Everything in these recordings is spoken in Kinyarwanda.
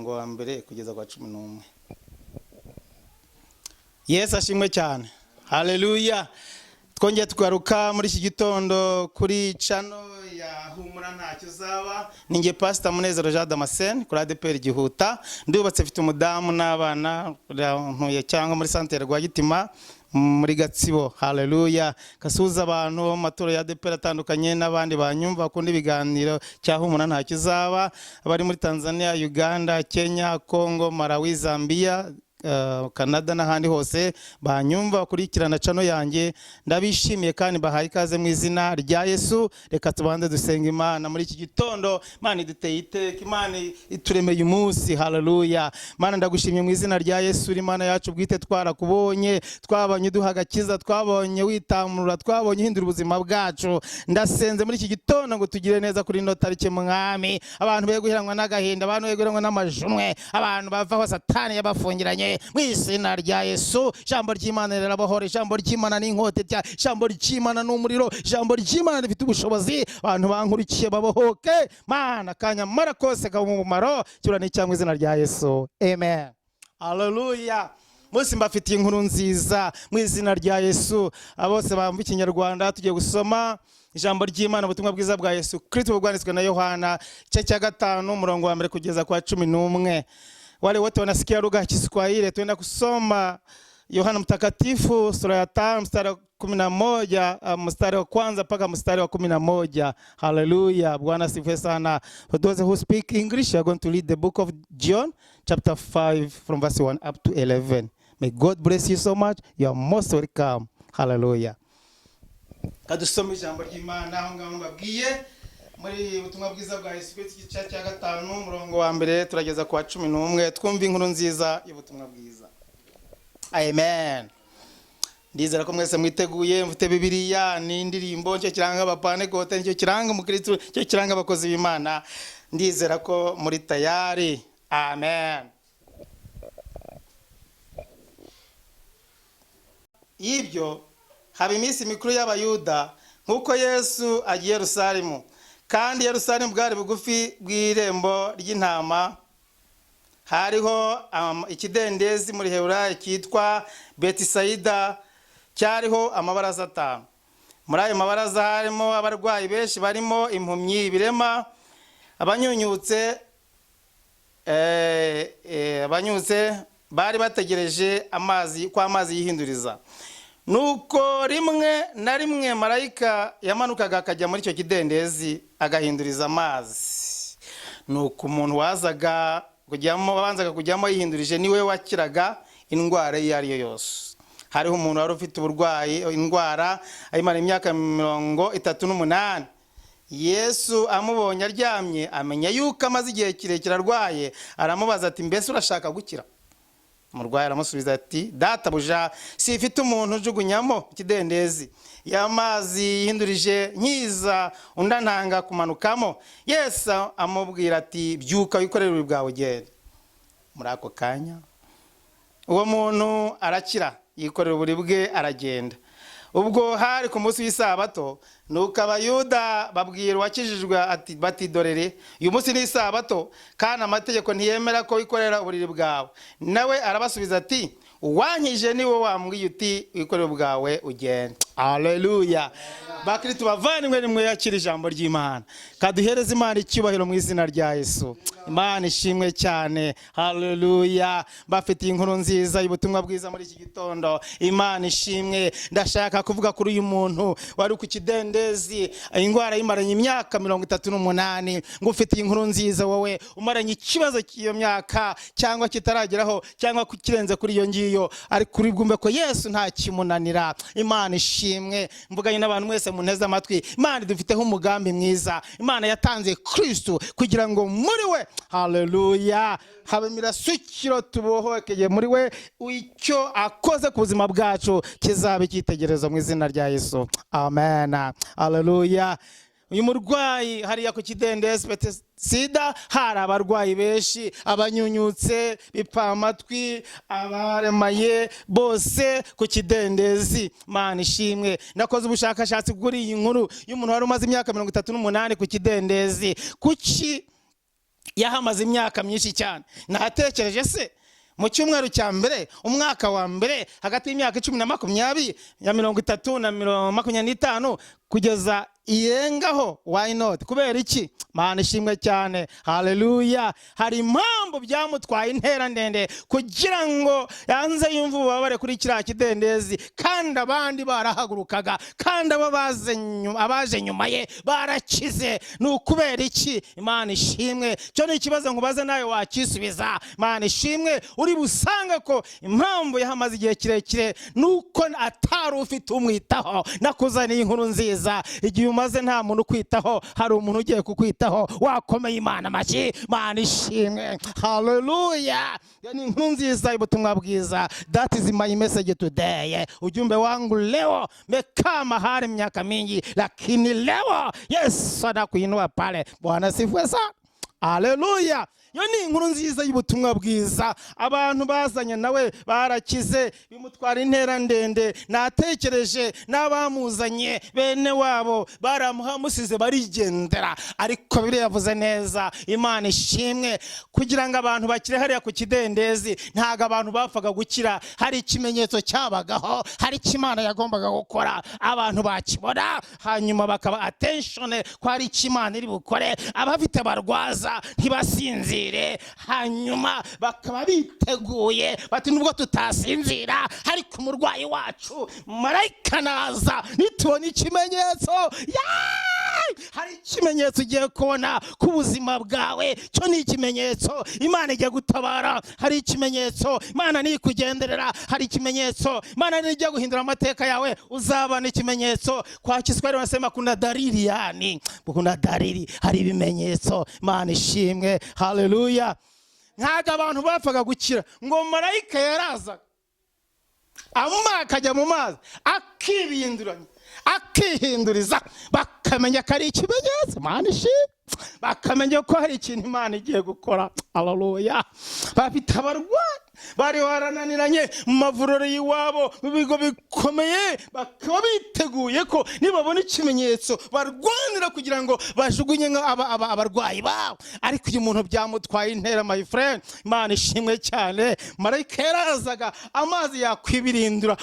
Umurongo wa mbere kugeza kwa 11. Yesu ashimwe cyane, haleluya. Twongeye tugaruka muri iki gitondo kuri channel ya Humura Ntacyo Uzaba. Ninjye Pastor Munezero Jean Damascene kuri ADEPR Gihuta. Ndubatse, mfite umudamu n'abana, ntuye cyangwa muri santere Rwagitima muri Gatsibo. Haleluya. Kasuhuza abantu bo mu matorero ya ADEPR atandukanye n'abandi banyumva bakunda ibiganiro cya Humura Ntacyo Uzaba, abari muri Tanzania, Uganda, Kenya, Congo, Malawi, Zambia, Canada n'ahandi hose banyumva bakurikirana channel yanjye. Ndabishimiye kandi bahaye ikaze mu izina rya Yesu. Reka tubanze dusenga Imana muri iki gitondo. Imana iduteye iteka, Imana ituremeye umunsi. Haleluya. Mana, ndagushimye mu izina rya Yesu. Uri Imana yacu bwite, twarakubonye, twabonye uduha agakiza, twabonye witamurura, twabonye uhindura ubuzima bwacu. Ndasenze muri iki gitondo ngo tugire neza kuri ino tariki, Mwami. Abantu be guheranwa n'agahinda, abantu be guheranwa n'amajunwe, abantu bavaho Satani yabafungiranye, mu izina rya Yesu. Ijambo ry'Imana rirabohora, ijambo ry'Imana ni inkota, ijambo ry'Imana ni umuriro, ijambo ry'Imana rifite ubushobozi. Abantu bankurikiye babohoke, Mana. Akanya mara kose kaba umumaro cyura n'icyangwa izina rya Yesu, amen. Haleluya. Munsi mbafitiye inkuru nziza mu izina rya Yesu. Bose bumva Ikinyarwanda, tugiye gusoma ijambo ry'Imana, ubutumwa bwiza bwa Yesu Kristo bwanditswe na Yohana, igice cya gatanu, umurongo wa mbere kugeza kwa 11. Wale wote wanasikia lugha ya Kiswahili, tuenda kusoma Yohana Mtakatifu sura ya 5, mstari wa 11, mstari wa kwanza mpaka mstari wa 11. Haleluya, Bwana asifiwe sana. For those who speak English, you are going to read the book of John chapter 5 from verse 1 up to 11. May God bless you so much. You are most welcome. Haleluya. Kadusome ijambo ry'Imana aho ngaho mbabwiye muri ubutumwa bwiza bwa Yesu Kristo, igice cya gatanu, umurongo wa mbere turageza ku wa 11, twumva inkuru nziza y'ubutumwa bwiza. Amen. Ndizera ko mwese mwiteguye, mufite Bibiliya n'indirimbo. Nicyo kiranga Abapantekote, nicyo kiranga umukristo, nicyo kiranga abakozi b'Imana. Ndizera ko muri tayari. Amen. Y'ibyo haba iminsi mikuru y'Abayuda, nk'uko Yesu agiye Yerusalemu, kandi Yerusalemu bwari bugufi bw'irembo ry'intama. Hariho ikidendezi muri Heburayi cyitwa Betisayida, cyariho amabaraza atanu. Muri ayo mabaraza harimo abarwayi benshi, barimo impumyi, ibirema, abanyunyutse, bari bategereje amazi ko amazi yihinduriza. Nuko rimwe na rimwe marayika yamanukaga akajya muri icyo kidendezi agahinduriza amazi. Nuko umuntu wazaga kujyamo, wabanzaga kujyamo yihindurije, niwe wakiraga indwara iyo ari yo yose. Hariho umuntu wari ufite uburwayi, indwara ayimara imyaka 38. Yesu amubonye aryamye, amenya yuko amaze igihe kirekire arwaye, aramubaza ati: "Mbese urashaka gukira?" Umurwayi aramusubiza ati: "Databuja, sifite umuntu ujugunyamo ikidendezi iyo amazi yihindurije, nkiza undi antanga kumanukamo." Yesu amubwira ati: "Byuka, wikorere uburiri bwawe, ugende." Muri ako kanya uwo muntu arakira, yikorera uburiri bwe, aragenda. Ubwo hari ku munsi w'isabato. Nuko Abayuda babwira uwakijijwe ati bati: "Dorere, uyu munsi ni isabato, kandi amategeko ntiyemera ko wikorera uburiri bwawe." Nawe arabasubiza ati: "Uwankije niwe wambwiye uti: 'Wikorere bwawe ugende.'" Aleluya. Bakristo bavandimwe, nimwe yakira ijambo ry'Imana. Kaduhereze Imana icyubahiro mu izina rya Yesu. Imana ishimwe cyane. Haleluya. Bafitiye inkuru nziza y'ubutumwa bwiza muri iki gitondo. Imana ishimwe. Ndashaka kuvuga kuri uyu muntu wari ku kidendezi, indwara yimaranye imyaka 38. Ngo ufitiye inkuru nziza wowe umaranye ikibazo cy'iyo myaka, cyangwa kitarageraho, cyangwa kirenze kuri iyo ngiyo, ariko uri bwumve ko Yesu nta kimunanira. Imana ishimwe. Mvuganye n'abantu mwese munteze amatwi. Imana idufiteho umugambi mwiza. Imana yatanze Kristo kugira ngo muri we, haleluya, habe imirasukiro, tubohokeye muri we. Icyo akoze ku buzima bwacu kizaba icyitegererezo mu izina rya Yesu. Amen. Haleluya. Uyu murwayi hariya ku kidendezi Betisida hari abarwayi benshi, abanyunyutse, bipfamatwi, abaremaye, bose ku kidendezi. Mana ishimwe. Nakoze ubushakashatsi kuri iyi nkuru y'umuntu wari umaze imyaka 38 ku kidendezi. Kuki Yahamaze imyaka myinshi cyane. Natekereje se mu cyumweru cya mbere, umwaka wa mbere, hagati y'imyaka 10 na 20, ya 30 na 25 kugeza irengaho? Why not? Kubera iki? Mana ishimwe cyane, haleluya. Hari impamvu byamutwaye intera ndende kugira ngo yanze yumve ububabare kuri kiriya kidendezi, kandi abandi barahagurukaga, kandi abo abaje nyuma ye barakize. Ni ukubera iki? Imana ishimwe. Cyo ni ikibazo nkubaze, nawe wakisubiza. Imana ishimwe. Uri busange ko impamvu yahamaze igihe kirekire ni uko atari ufite umwitaho. Nakuzaniye inkuru nziza: igihe umaze nta muntu ukwitaho, hari umuntu ugiye kukwitaho. Wakomeye Imana amashyi. Imana ishimwe, haleluya. Iyo ni inkuru nziza y'ubutumwa bwiza. That is my message today. Ujumbe wangu leo: umekaa mahali miaka mingi, lakini leo Yesu anakuinua pale. Bwana sifiwe sana, haleluya. Iyo ni inkuru nziza y'ubutumwa bwiza. Abantu bazanye nawe barakize, bimutwara intera ndende. Natekereje n'abamuzanye, bene wabo baramuhamusize barigendera, ariko Bibiliya yavuze neza, Imana ishimwe, kugira ngo abantu bakire hariya ku kidendezi, ntabwo abantu bapfaga gukira. Hari ikimenyetso cyabagaho, hari icyo Imana yagombaga gukora, abantu bakibona, hanyuma bakaba attention ko hari icyo Imana iri bukore. Abafite barwaza ntibasinzire, hanyuma bakaba biteguye bati: "Nubwo tutasinzira, ariko umurwayi wacu marayika naza, nitubona ikimenyetso." Yaay! Hari ikimenyetso ugiye kubona ku buzima bwawe. Cyo ni ikimenyetso Imana igiye gutabara. Hari ikimenyetso Imana nikugenderera. Hari ikimenyetso Imana nijya guhindura amateka yawe, uzabona ikimenyetso. Kwa Kiswahili wanasema kuna dalili, yani kuna dalili, hari ibimenyetso. Imana ishimwe, haleluya. Ntabwo abantu bapfaga gukira. Ngo marayika yarazaga, akajya mu mazi, akibinduranya, akihinduriza, bakamenya ko ari ikimenyetso. Imana ishimwe. Bakamenya ko hari ikintu Imana igiye gukora, haleluya. Bafite abarwayi bari barananiranye mu mavuriro y'iwabo, mu bigo bikomeye, bakaba biteguye ko nibabona ikimenyetso barwanira kugira ngo bajugunye abarwayi babo. Ariko uyu muntu byamutwaye intera, my friend. Imana ishimwe cyane. Marayika yarazaga, amazi yakwibirindura,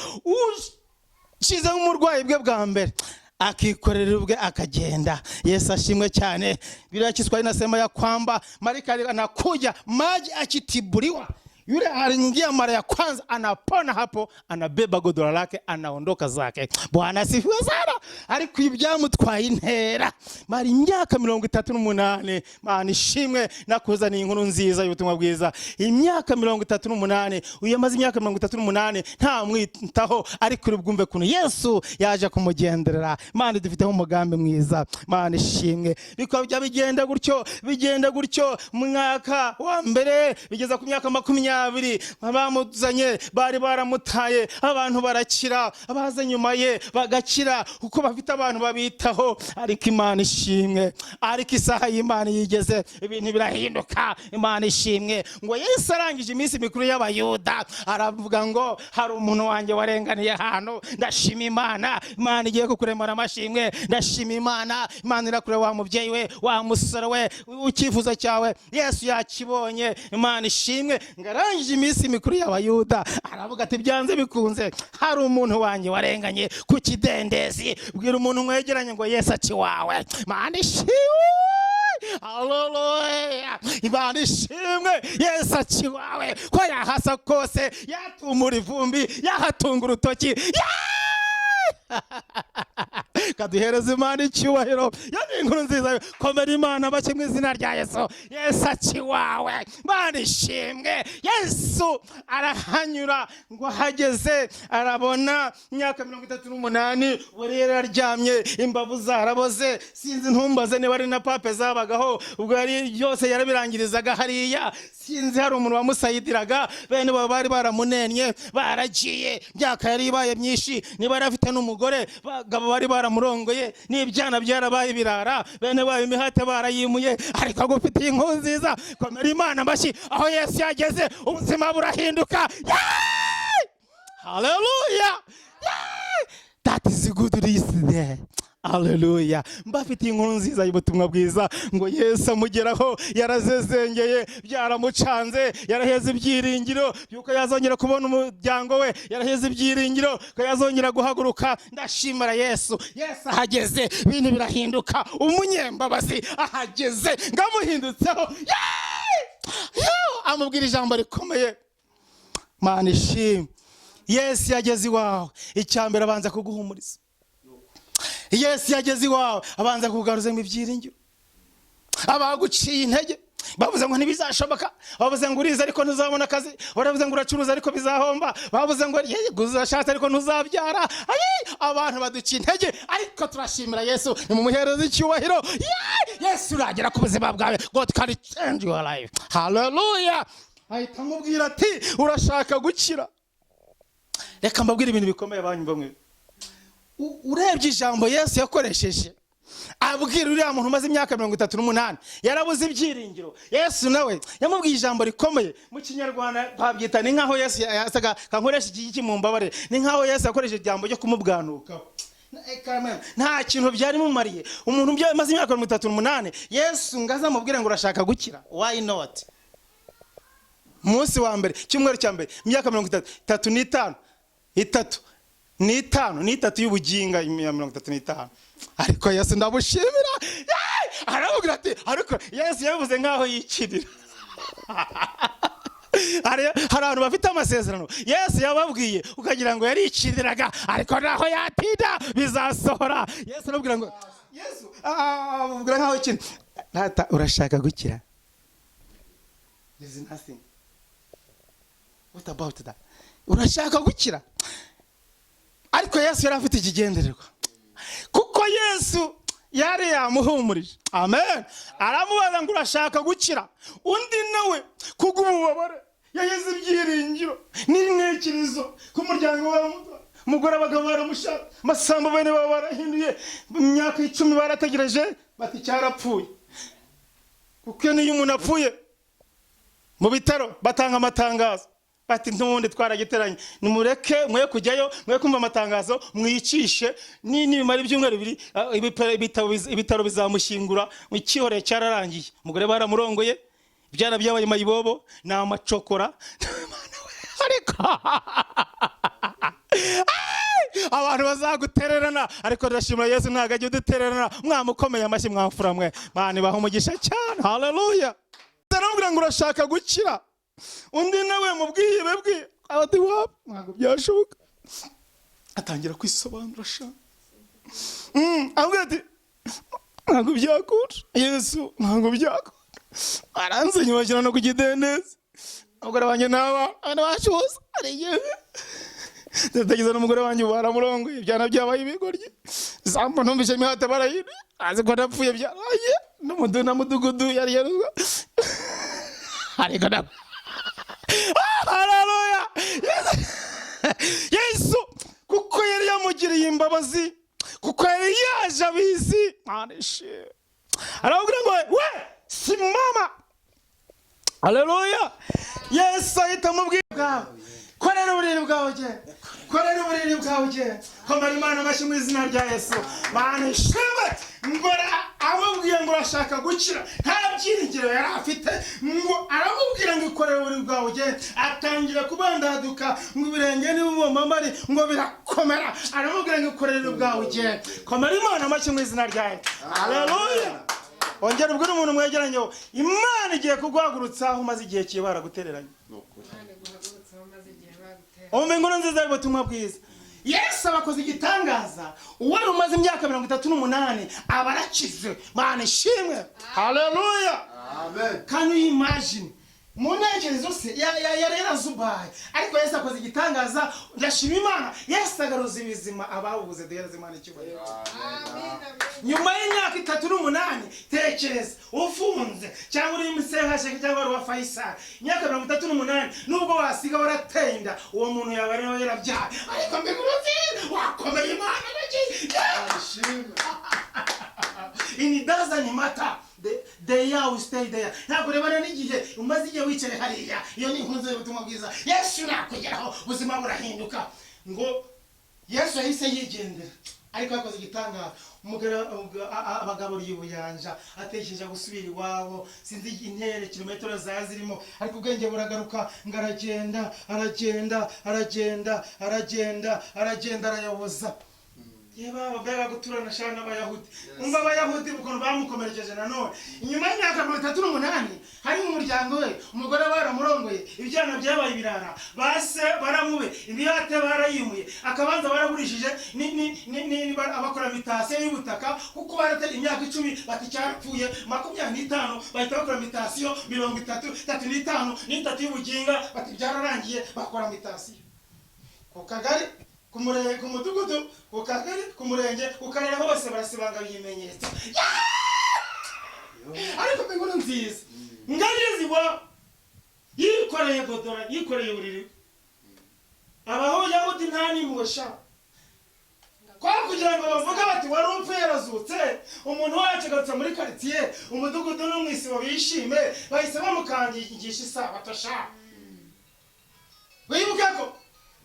ushize nk'umurwayi bwe bwa mbere akikorera ubwe akagenda. Yesu ashimwe cyane. Biblia ya Kiswahili inasema ya kwamba malaika anakuja, maji akitibuliwa, yule aliingia mara ya kwanza anapona hapo, anabeba godoro lake, anaondoka zake. Bwana asifiwe sana. Ariko ibi byamutwaye intera, mara imyaka 38. Mana ishimwe. Nakuzaniye inkuru nziza y'ubutumwa bwiza. Imyaka 38, uyu yamaze imyaka 38 nta mwitaho, ariko uri bwumve kuntu Yesu yaje kumugenderera. Imana idufiteho umugambi mwiza. Mana ishimwe. Bikaba bya bigenda gutyo, bigenda gutyo, mu mwaka wa mbere bigeza ku myaka 20. Bamuzanye bari baramutaye, abantu barakira, abaza nyuma ye bagakira kuko bafite abantu babitaho. Ariko Imana ishimwe. Ariko isaha y'Imana yigeze, ibintu birahinduka. Imana ishimwe. Ngo Yesu arangije iminsi mikuru y'Abayuda, aravuga ngo: "Hari umuntu wanjye warenganiye ahantu." Ndashima Imana. Imana igiye kukuremera amashimwe. Ndashima Imana. Imana irakureba, wa mubyeyi we, wa musore we, icyifuzo cyawe Yesu yakibonye. Imana ishimwe. Ngo arangije iminsi mikuru y'Abayuda, aravuga ati: "Byanze bikunze hari umuntu wanjye warenganye ku kidendezi." Bwira umuntu mwegeranye ngo: "Yesu aci wawe." Imana ishimwe, haleluya. Imana ishimwe. Yesu aci wawe, ko yahasa kose, yatumura ivumbi, yahatunga urutoki. Kaduhereza Imana icyubahiro. Iyo ni inkuru nziza. Komera Imana bake mu izina rya Yesu. Yesu aci wawe. Imana ishimwe. Yesu arahanyura, ngo ahageze arabona imyaka 38, ubu rero aryamye, imbavu zaraboze. Sinzi, ntumbaze niba ari na pape zabagaho ubwo, yari byose yarabirangirizaga hariya. Sinzi, hari umuntu wamusayidiraga. Bene baba bari baramunennye, baragiye, imyaka yari ibaye myinshi. Niba yari afite n'umugore, bagabo bari baramurongoye, n'ibyana byarabaye ibirara, bene bayo imihate barayimuye. Ariko agufitiye inkuru nziza. Komera Imana amashyi. Aho Yesu yageze, ubuzima burahinduka. Yeee! Haleluya! Yeee! That is good this day. Aleluya! Mbafitiye inkuru nziza y'ubutumwa bwiza ngo Yesu amugeraho yarazezengeye, byaramucanze, yaraheze ibyiringiro yuko yazongera kubona umuryango we, yaraheze ibyiringiro ko yazongera guhaguruka. Ndashimira Yesu. Yesu ahageze ibintu birahinduka. Umunyembabazi ahageze ngamuhindutseho. Yeee! Yoo! Amubwira ijambo rikomeye. Mana ishimwe! Yesu yageze iwawe, icya mbere abanza kuguhumuriza. Yesu yageze iwawe, abanza kugaruzamo ibyiringiro. Abaguciye intege bavuze ngo ntibizashoboka, bavuze ngo urize ariko ntuzabona akazi, baravuze ngo uracuruza ariko bizahomba, bavuze ngo yego uzashatse ariko ntuzabyara. Ayi, abantu baduciye intege, ariko turashimira Yesu. Nimumuhereze icyubahiro. Yeee! Yesu uragera ku buzima bwawe. God can change your life. Haleluya! Ahita amubwira ati: "Urashaka gukira?" Reka mbabwire ibintu bikomeye banyumva mwe. Urebye ijambo Yesu yakoresheje abwira uriya muntu umaze imyaka 38 yarabuze ibyiringiro, Yesu nawe yamubwiye ijambo rikomeye. Mu Kinyarwanda twabyita ni nkaho Yesu yasaga, kankoresha iki giki mu mbabare, ni nkaho Yesu yakoresheje ijambo ryo kumubwanukaho. Nta kintu byari mumariye umuntu umaze imyaka 38. Yesu ngo azamubwire ngo: "Urashaka gukira?" Why not? Umunsi wa mbere, icyumweru cya mbere, imyaka 35, 35, n'itatu y'ubuginga ya 35. Ariko Yesu ndamushimira. Yeee! Aramubwira ati, ariko Yesu yabivuze nkaho yikinira. Hari abantu bafite amasezerano Yesu yababwiye ukagira ngo yarikiniraga, ariko naho yatinda bizasohora. Yesu aramubwira ngo, Yesu amubwira nkaho yikinira: "Data, urashaka gukira?" There is nothing. What about that? Urashaka gukira? Ariko Yesu yari afite ikigendererwa, kuko Yesu yari yamuhumurije. Amen. Aramubaza ngo: "Urashaka gukira?" Undi nawe kubw'ububabare yaheze ibyiringiro n'intekerezo ku muryango wa umugore, abagabo baramushaka, amasambu bene baba barahinduye, imyaka 10 barategereje bati cyarapfuye. Kuko niyo umuntu apfuye mu bitaro batanga amatangazo bati: "Ntubundi twaragiteranye, nimureke mwe kujyayo, mwe kumva amatangazo, mwicishe nibimara ibyumweru 2 ibitaro bizamushyingura." Icyihoreye cyararangiye, umugore baramurongoye, ibyana byabaye mayibobo, ni amacokora. Ariko abantu bazagutererana, ariko ndashimira Yesu ntabwo ajya udutererana. Mwamukomeye amashyi, mwamfura mwe. Mani baha umugisha cyane. Haleluya! Aramubwira ngo: "Urashaka gukira?" Undi nawe mubwiye bwe ati: "Wapi, ntabwo byashoboka." Atangira kwisobanura sha. Aramubwira ati: "Ntabwo byakunda, Yesu, ntabwo byakunda. Aranze bashyira no ku kidendezi, umugore wanjye n'aba abana bacu bose hari igihe ndatekereza n'umugore wanjye ubu baramurongoye, ibyana byabaye ibigoryi, zambo numvise imihate barayiri azi ko napfuye, byaraye n'umudu na mudugudu yari yaruzwa." Ariko na haleluya, Yesu kuko yari yamugiriye imbabazi, kuko yari yaje abizi. Mana ishimwe! Aramubwira ngo: "We simama." Haleluya! Yesu ahita amubwira bwawe: "Korera uburiri bwawe ugende, korera uburiri bwawe ugende." Komera Imana amashyi mu izina rya Yesu. Mana ishimwe! Ngora amubwiye ngo: "Urashaka gukira?" Nta byiringiro yari afite. Ngo aramubwira ngo: "Ikorere uburiri bwawe ugende." Atangira kubandaduka, ngo ibirenge n'ibibomamari ngo birakomera. Aramubwira ngo: "Ikorere uburiri bwawe ugende." Komera Imana amashyi mu izina rya Yesu. Haleluya! Ongera ubwire umuntu mwegeranyeho: Imana igiye kuguhagurutsa aho umaze igihe kiba baragutereranye. Imana iguhagurutse aho umaze igihe bagutera. Umva inkuru nziza y'ubutumwa bwiza. Yesu abakoze igitangaza, uwari umaze imyaka 38 aba arakize. Mana ishimwe! Haleluya! Amen. Can you imagine? Mu ntekerezo se yari yarazubaye, ariko Yesu akoze igitangaza. Ndashima Imana. Yesu agaruza ibizima ababuze. Duhereze Imana icyubahiro. Amen, amen. Nyuma y'imyaka 38, tekereza ufunze cyangwa uri muri CHK cyangwa wari uwa Faisal imyaka 38, nubwo wasiga warateye inda, uwo muntu yaba ariwe yarabyaye. Ariko mbega urutsi wakomeye Imana naki! Ishimwe. It doesn't matter the year we stay there. Ntabwo urebana n'igihe umaze igihe wicaye hariya. Iyo ni inkuru y'ubutumwa bwiza. Yesu nakugeraho ubuzima burahinduka. Ngo Yesu yahise yigendera. Ariko yakoze igitangaza, umugore abagaburiye ubuyanja, atekereje gusubira iwabo, sinzi intere kilometero zari zirimo, ariko ubwenge buragaruka, ngo aragenda, aragenda, aragenda, aragenda, aragenda, arayoboza. Yeba, mbega guturana shana n'Abayahudi! Umva Abayahudi ukuntu bamukomerekeje. Nanone inyuma y'imyaka 38 hari mu muryango we, umugore we baramurongoye, ibyana byabaye ibirara, base baramube, imihate barayimuye, akabanza baragurishije, abakora mutation y'ubutaka, kuko barate imyaka 10 bati cyarapfuye, 25 bahita bakora mutation, 30, 35 n'itatu y'ubuginga, bati byararangiye, bakora mutation ku kagari, ku murenge, ku mudugudu, ku kagari, ku murenge, ku karere, hose barasibanga ibimenyetso. Ariko inkuru nziza, ngageze iwa yikoreye godora, yikoreye uburiri, Abayahudi nta n'impuhwe sha, kwa kugira ngo bavuge bati wari upfuye yarazutse, umuntu wacu agarutse muri karitsiye, umudugudu no mu isibo bishime, bahise bamukangisha isabato sha. Wibuke ko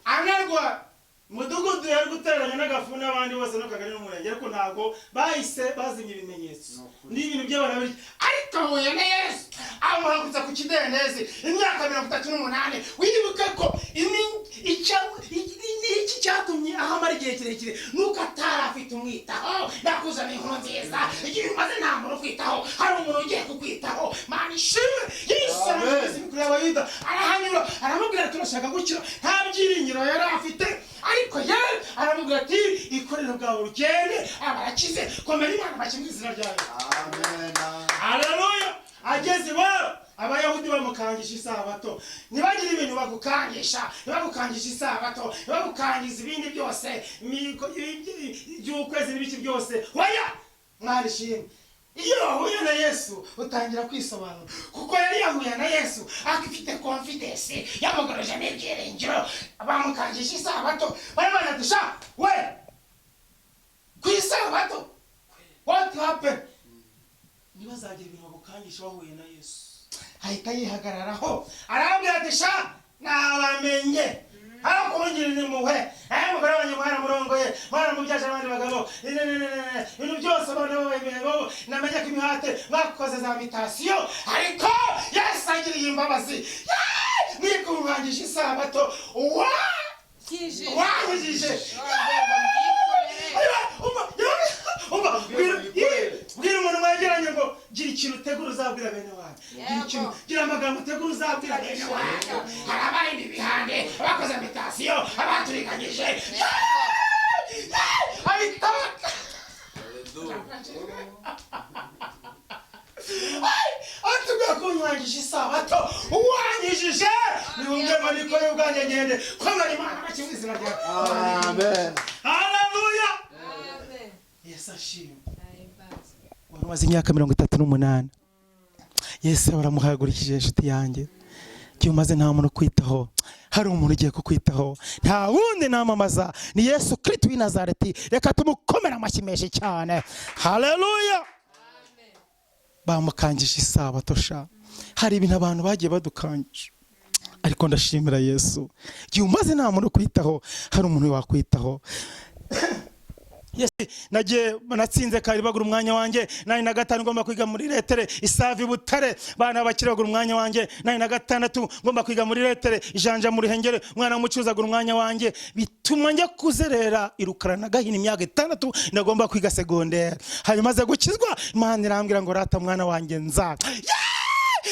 anarwa mudugudu yari guteranya n'agafu n'abandi bose n'akagari n'umurenge, ariko ntabwo bahise bazimya ibimenyetso n'ibintu by'abantu. Ariko ahuye na Yesu, amuhagurutsa ku kidendezi imyaka 38. Wibuke ko iki cyatumye ahamara igihe kirekire nuko atari afite umwitaho. Nakuzaniye inkuru nziza: igihe umaze nta muntu ukwitaho, hari umuntu ugiye kukwitaho. Mana ishimwe! Yesu aramuzi kuri Abayuda, arahanyura, aramubwira ati turashaka gukira. Nta byiringiro yari afite, ariko ye aramubwira ati ikorere bwawe urugende, aba arakize. Komera Imana bake mu izina ryayo. Amen. Haleluya! Ageze iwabo, Abayahudi bamukangisha isabato. Ntibagire ibintu bagukangisha, ntibagukangisha isabato, ntibagukangiza ibindi byose, by'ukwezi n'ibiki byose. Oya, mwana ishimwe, iyo wahuye na Yesu utangira kwisobanura, kuko yari yahuye na Yesu afite confidence, yamugoroje n'ibyiringiro. Bamukangisha isabato, barabana ati sha we, ku isabato, what happened? Ntibazagira ibintu bagukangisha wahuye na Yesu. Ahita yihagararaho, arabwira ati sha nabamenye, aho kungirira impuhwe, aho umugore wanjye mwaramurongoye, mwaramubyaje abandi bagabo, ibintu byose, abana babaye, namenye ko imihate bakoze za mutation, ariko Yesu agiriye imbabazi. Mwikungangisha isabato wa Kije. wanyujije. Wongera mbyikorere. Umva, bwira umuntu mwegeranye ngo gira ikintu utegura uzabwira bene wanyu. Gira ikintu, gira amagambo utegura uzabwira bene wanyu. Hari abarinda ibihande, abakoze mutation, abaturiganyije, ahita atubwira ko unywangisha isabato, uwanyijije niwumve ngo nikore ubwanjye ngende. Komera Imana bake mu izina ryawe. Amen. Haleluya! Amen. Yesu ashimwe! Ahimbazwe. Wari umaze imyaka 38, Yesu baramuhagurikije. Inshuti yanjye, igihe umaze nta muntu ukwitaho, hari umuntu ugiye kukwitaho. Nta wundi namamaza, ni Yesu Kristo w'i Nazareti. Reka tumukomere amashyi menshi cyane. Haleluya! Amen. Bamukangisha isabato sha. Hari ibintu abantu bagiye badukangisha, ariko ndashimira Yesu. Igihe umaze nta muntu ukwitaho, hari umuntu wakwitaho. Yes, nagiye natsinze kari bagura umwanya wanjye nari na gatanu ngomba kwiga muri lettres i Save i Butare. Bana bakiri bagura umwanya wanjye nari na gatandatu ngomba kwiga muri lettres ijanja mu Ruhengeri. Umwana w'umucuruzi agura umwanya wanjye, bituma njya kuzerera irukara na Gahini imyaka 6 ndagomba kwiga secondaire. Hanyuma aza gukizwa, Imana irambwira ngo rata mwana wanjye, nza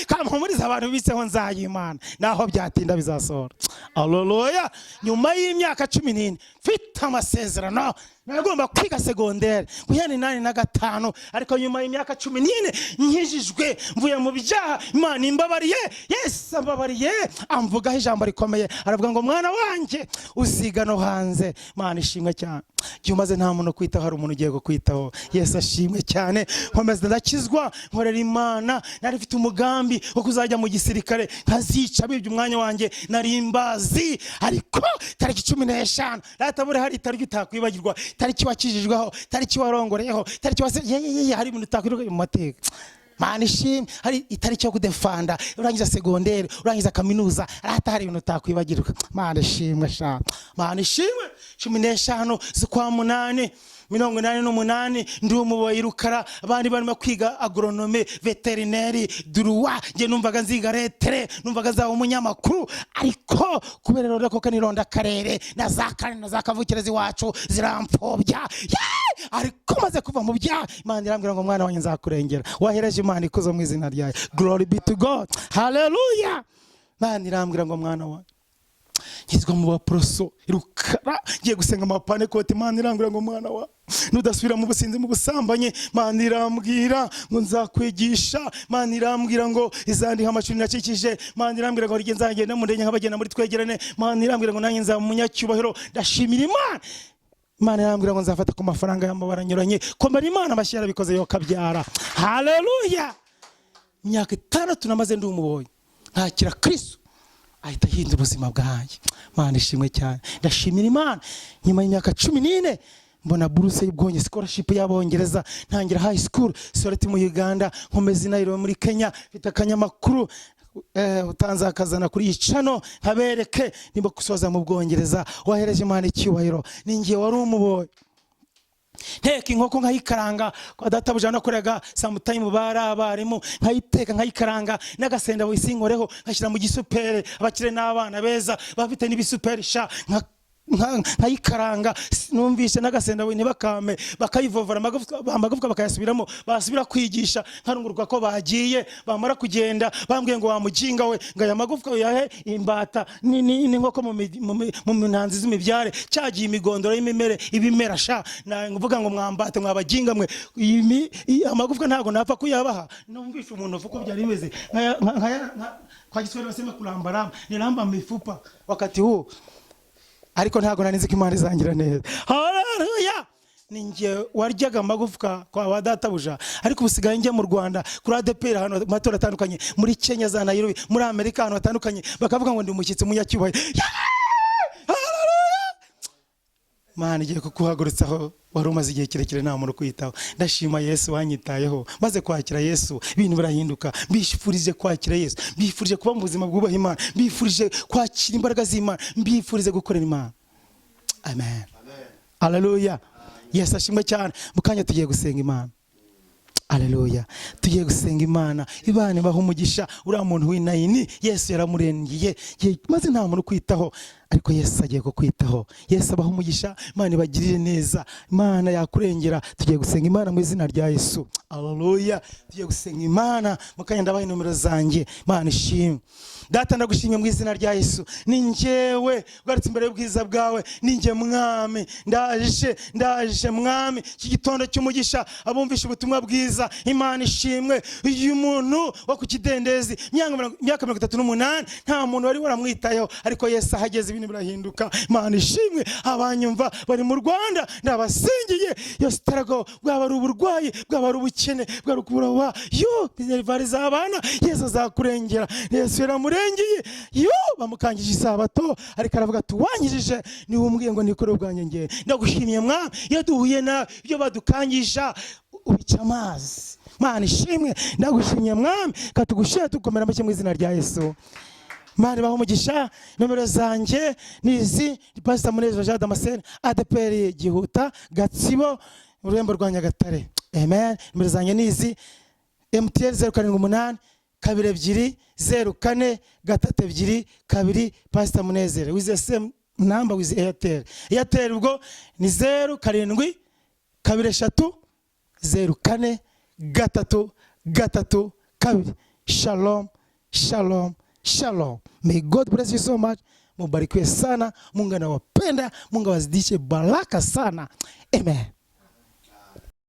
kampumuriza abantu bitseho nzayimana, naho byatinda bizasohora. Aleluya! Nyuma y'imyaka 14 mfite amasezerano, nagomba kwiga secondaire guhera 85, ariko nyuma y'imyaka 14 nkijijwe, mvuye mu byaha, Imana imbabariye, Yesu ambabariye, amvugaho ijambo rikomeye, aravuga ngo mwana wanjye uziga no hanze. Imana ishimwe cyane! Igihe umaze nta muntu kwitaho, hari umuntu ugiye kukwitaho. Yesu ashimwe cyane! Nkomeza ndakizwa, nkorera Imana. Nari mfite umugambi wo kuzajya mu gisirikare nkazica bibye umwanya wanjye, nari mbazi. Ariko tariki 15 data, buri hari itariki utakwibagirwa, tariki wakijijweho, tariki warongoreyeho, tariki wase ye, hari ibintu utakwibagirwa mu mateka. Mana ishimwe! Hari itariki yo kudefanda, urangiza secondaire, urangiza kaminuza, arata hari ibintu utakwibagirwa. Mana ishimwe sha, Mana ishimwe! 15 z'ukwa munani. 88 ndi umuboyi Rukara. Abandi barimo kwiga agronome, veterineri, droit. Njye numvaga nziga lettres, numvaga nzaba umunyamakuru. Ariko kubera rero koko nironda akarere na za kane na za kavukire z'iwacu zirampfobya. Yeee! Ariko maze kuva mu byaha, Imana irambwira ngo: "Mwana wanjye, nzakurengera." Wahereje Imana ikuzo mu izina ryayo. Glory be to God, haleluya. Imana irambwira ngo: "Mwana wanjye." Nkizwa mu baporoso Rukara, ngiye gusenga amapanekoti. Imana irambwira ngo: "Mwana wa, nudasubira mu businzi, mu busambanyi." Imana irambwira ngo nzakwigisha. Imana irambwira ngo izandiha amashuri nakikije. Imana irambwira ngo rigeze nzagenda mu ndege nk'abagenda muri twegerane. Imana irambwira ngo nanjye nzaba umunyacyubahiro. Ndashimira Imana. Imana irambwira ngo nzafata ku mafaranga y'amabara anyuranye. Komera Imana amashyi, yarabikoze yo kabyara. Haleluya! Imyaka 6 namaze ndi umuboyi, nkakira Kristo, ahita ahindura ubuzima bwanjye. Imana ishimwe cyane, ndashimira Imana. Nyuma y'imyaka 14 mbona buruse y'ubwonge, scholarship y'Abongereza, ntangira high school Soroti mu Uganda, nkomeza i Nairobi muri Kenya. Mfite akanyamakuru utanzakazana kuri iyi channel nkabereke nimba gusoza mu Bwongereza. Wahereje Imana icyubahiro. Ni ngiye wari umuboyi, nteka inkoko nkayikaranga kwa databuja nakoreraga. Sometime bari abarimu, nkayiteka nkayikaranga n'agasenda wisinkoreho, nkashyira mu gisupere. Abakire n'abana beza bafite n'ibisuperi sha. Nkayikaranga, numvishe n'agasenda we ntibakame, bakayivovora amagufwa bakayasubiramo. Basubira kwigisha nkarunguruka ko bagiye. Bamara kugenda bambwiye ngo: "Wa muginga we," ngo aya magufwa uyahe imbata n'inkoko mu minanzi z'imibyare cyagiye imigondoro y'imimere ibimera sha. Nguvuga ngo: "Mwambate mwabaginga mwe, amagufwa ntabwo napfa kuyabaha." Numvishe umuntu uvuga uko byari bimeze. Kwa Kiswahili basema kulambaramba, nilamba mifupa wakati huu, ariko ntabwo nari nzi ko Imana izangira neza. Haleluya! Ni njye waryaga amagufwa kwa ba databuja, ariko ubu usigaye njya mu Rwanda kuri ADEPR, ahantu mu matora atandukanye, muri Kenya za Nairobi, muri Amerika ahantu hatandukanye, bakavuga ngo ndi umushyitsi umunyacyubahiro. Haleluya! Mana igiye kukuhagurutsaho wari umaze igihe kirekire nta muntu ukwitaho. Ndashima Yesu wanyitayeho. Maze kwakira Yesu ibintu birahinduka. Mbifurije kwakira Yesu, mbifurije kuba mu buzima bwubaha Imana, mbifurije kwakira imbaraga z'Imana, mbifurije gukorera Imana. Amen, haleluya. Yesu ashimwe cyane. Mu kanya tugiye gusenga Imana. Aleluya! Tugiye gusenga Imana. Imana ibaha umugisha. Uriya muntu w'inayini Yesu yaramurengeye. Maze nta muntu ukwitaho, ariko Yesu agiye kukwitaho. Yesu abaha umugisha, Imana ibagirire neza, Imana yakurengera. Tugiye gusenga Imana mu izina rya Yesu. Aleluya! Tugiye gusenga Imana. Mu kanya ndabaha inomero zanjye. Imana ishimwe. Data, ndagushimye mu izina rya Yesu. Ni njyewe ugarutse imbere y'ubwiza bwawe. Ni njye Mwami, ndaje, ndaje Mwami. Iki gitondo cy'umugisha, abumvisha ubutumwa bwiza, Imana ishimwe. Uyu muntu wo ku kidendezi, imyaka 38, nta muntu wari waramwitayeho, ariko Yesu ahageze ibintu birahinduka. Imana ishimwe. Abanyumva bari mu Rwanda, ndabasingiye. Iyo struggle, bwaba ari uburwayi, bwaba ari ubukene, bwaba ari ukubura yo minerval z'abana, Yesu azakurengera. Yesu yaramurengeye. Yo bamukangije isabato, ariko aravuga ati: "Wanyijije niwe umbwiye ngo nikore ubwanjye." Ngewe ndagushimiye Mwami. Iyo duhuye nawe, ibyo badukangisha ubica amazi. Mana ishimwe, ndagushimiye Mwami. Katugushire tukomera amashyi mu izina rya Yesu. Imana ibahe umugisha. Nomero zanjye ni izi: ni Pastor Munezero Jean Damascene, ADEPR Gihuta, Gatsibo, ururembo rwa Nyagatare. Amen. Nomero zanjye ni izi: MTN 078 22 04 32 2, Pastor Munezero, with the same number with Airtel. Airtel ubwo ni 07 23 04 3 3 2. Shalom, shalom, shalom. May God bless you so much. Mubarikiwe sana. Mungu anawapenda. Mungu awazidishe baraka sana. Amen.